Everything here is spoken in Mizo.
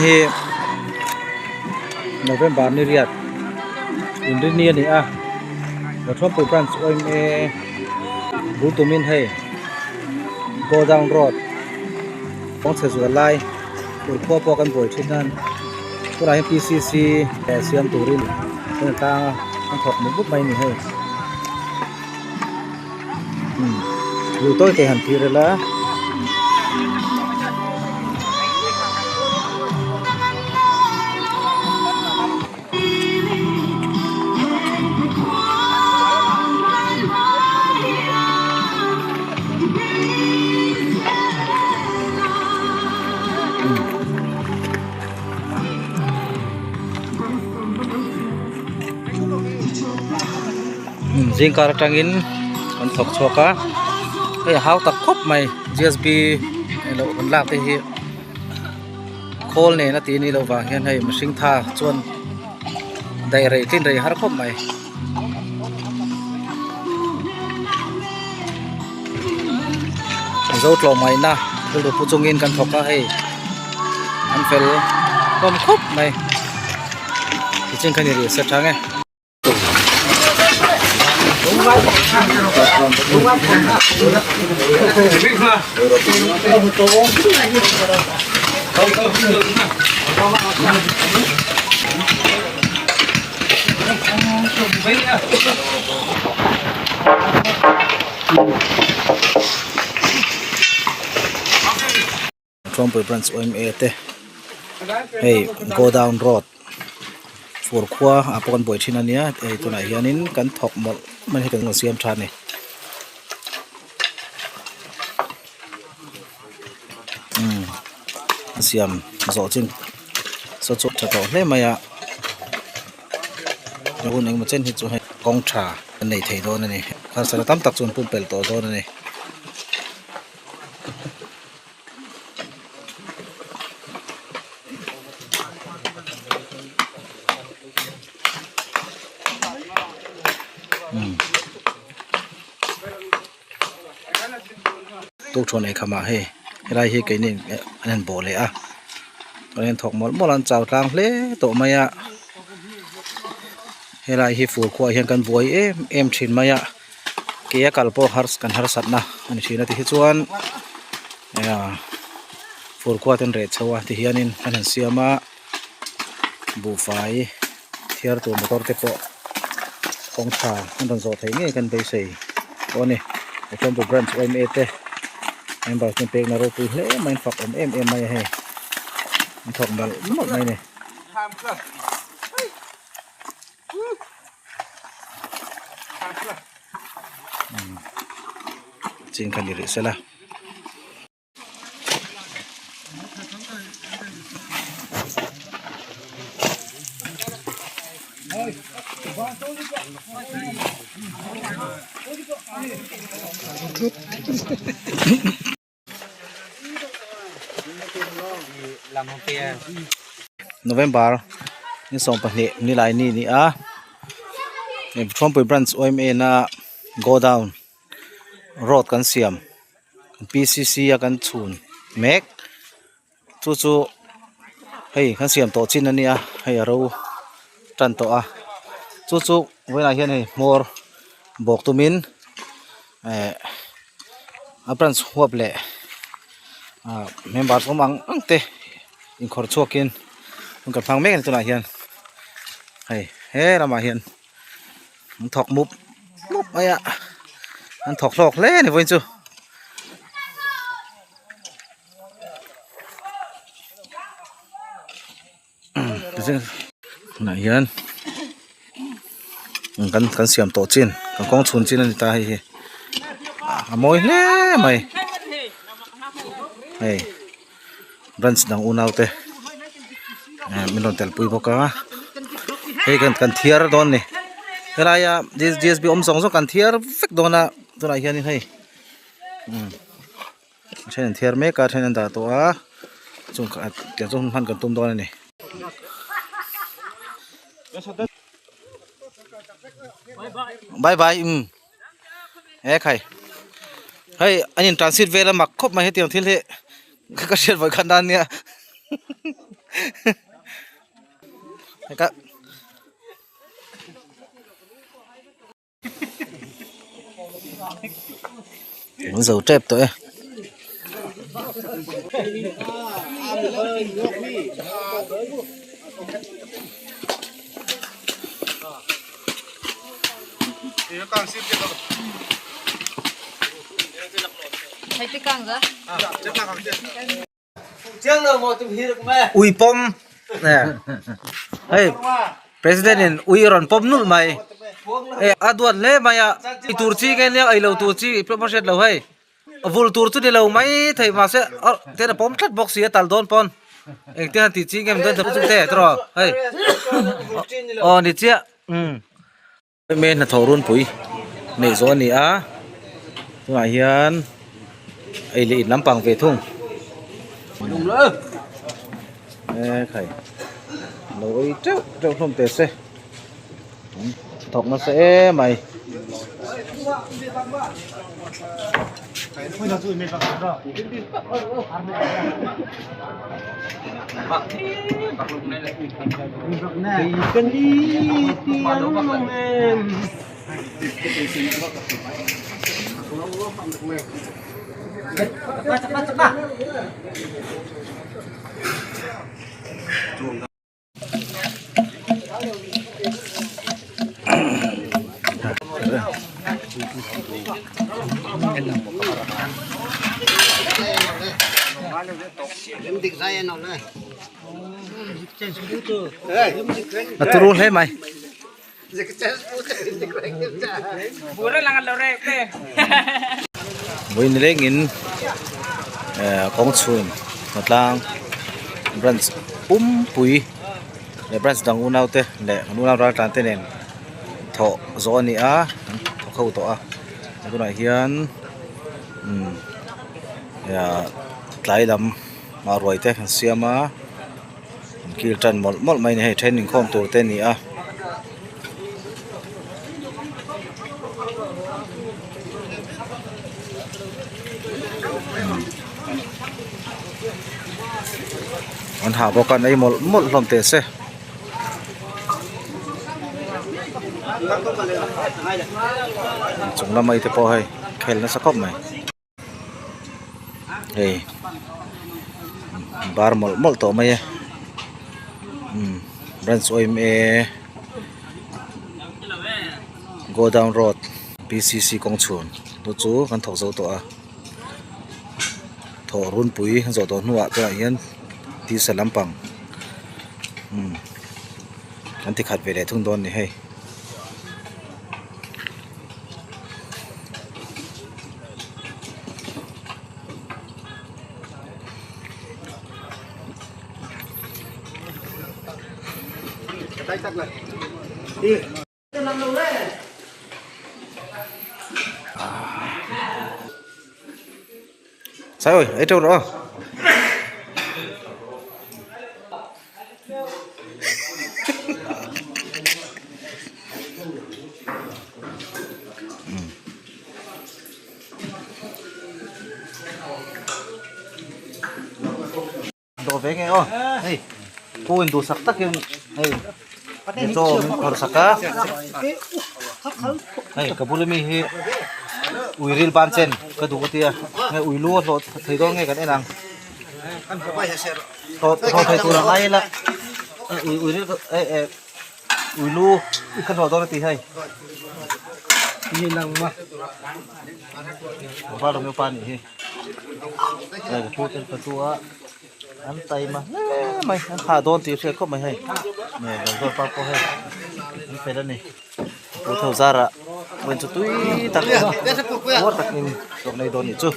hi November ni riat inrini a ni a Rawthuampui branch yma bul tumin hei go down road kawng chhe zual lai ur khua pawh kan buai thin a tunah hian PCC siam turin an tang a an thawk mup mup mai a ni hei. Lu tawi te han thlir ila. Zing kar atangin an thawk chhuak a hei a hau tak khawp mai gsb eng kan lak te hi khawl nen a tih anih loh vang hian hei mihring tha chuan daih rei tlin rei har khawp mai. Zo tlawmngaihna rilru pu chungin kan thawk a hei an fel hlawm khawp mai tichin khan i rih se tha nge. Thuampui branch yma te hei go down road fur khua ah pawh kan buai thin a nia hei tunah hianin kan thawk mawlh mai hei kan siam tha a ni umm a siam zawh chin saw chu tha tawh hle mai a hun engemaw chen hi chu hei kawng tha an nei thei dawn a ni harsatna tam tak chu an pumpelh tawh dawn a ni. Tukṭhuan ei khamah hei helai hi keini an han bawh leh a an han thawk mawlh mawlh a an chau tlang hle tawh mai a helai hi fur khuaah hian kan buai em em thin mai a. Ke a kal pawh har kan harsatna a ni thin a ti hi chuan fur khua ten reh chho a ti hianin an han siam a buhfai thiar tur motor te pawh kawng tha an rawn zawh theih ngei kan beisei pawh a ni Thuampui branch yma te member ten pekna ropui hle mai an fak awm em em mai a hei an thawk malh malh mai a ni. Chin kha ni rih sela. November ni 22 ni lai ni ni a Thuampui branch yma na godown road kan siam P_C_C a kan chhun mek chu chu hei kan siam tawh chin a nia hei a ro tan tawh a chu chu vawiinah hian hei hmawr bawk tumin eh a branch huap leh ah member awm ang ang te inkhawrh chhuakin an kal phang mek a ni tunah hian hei he lamah hian an thawk mup mup mai a an thawk hlawk hle a ni vawiin chu. Tunah hian kan kan siam tawh chin kan kawng chhun chin a ni ta hei hi a mawi hle mai hei branch dang unau te min rawn tel pui bawk a hei kan kan thiar dawn a ni helaia G S B awm zawng zawng kan thiar vek dawn a tunah hianin hei A then an thiar mek a a then an dah tawh a chung kha tiang chu hman kan tum dawn a ni. Bye bye um e khai hei an in transit vel a mak khawp mai hetiang thil hi ka hriat vawi khat nan nia. Ka An zo tep tawh e. Ui pawm hei president in ui a rawn pawm nulh mai hei a duat hle mai a ei tur chi nge nia ei lo tur chi pawh a hriat loh hei vul tur chu ni lo mai thei mahse ten a pawm tlat bawk si a tal dawn pawn engtin han tih chi nge maw dawn chu te tiraw hei aw ni chiah umm. Hemi hnathawh runpui neih zawh a ni a tunah hian ei leh in lampang ve thung ekhai lo ei teuh teuh hlawm teh se thawk nasa em mai. A turu hle mai. Vawiin lengin eh kawng chhun hnatlang branch pumpui leh branch dang unau te leh an unau ral tlan te nen thawh zawh a ni a an thawk ho tawh a tunah hian umm tlai lam ah ruai te an siam a. An kil tan mawlh mawlh mai a ni hei then inkhawm tur te a ni a. An hah bawk a an ei mawlh mawlh hlawm teh se. Chung lamah te pawh hei khel nasa khawp mai. Hei bar mawlh mawlh tawh mai a umm branch yma godown road pcc kawng chhun chu chu kan thawk zo tawh a thawh runpui an zawh tawh hnuah tunah hian tisa lampang umm an ti khat ve leh thung dawn a ni hei. Sai ơi, ấy trâu rồi. Dawh ve nge aw hei pu in duhsak takin hei chaw min phawrh sak a hei ka bula mi hi ui ril ban chen ka duh ka tia hei ui lu a hlawh thei dawn nge kan en ang hlawh hlawh thei tur ang ai ila ui ui ril eh eh ui lu ka hlawh dawn a ti hei val rawng pa nih hi. Hei ka pu ten patu a an taima hle mai an hah dawn tih hriat khawp mai hei nge lo zawt pa pawh hei an fel a ni pu tho zarah vawiin chu tui tak puar takin hlawk nei dawn nih chu.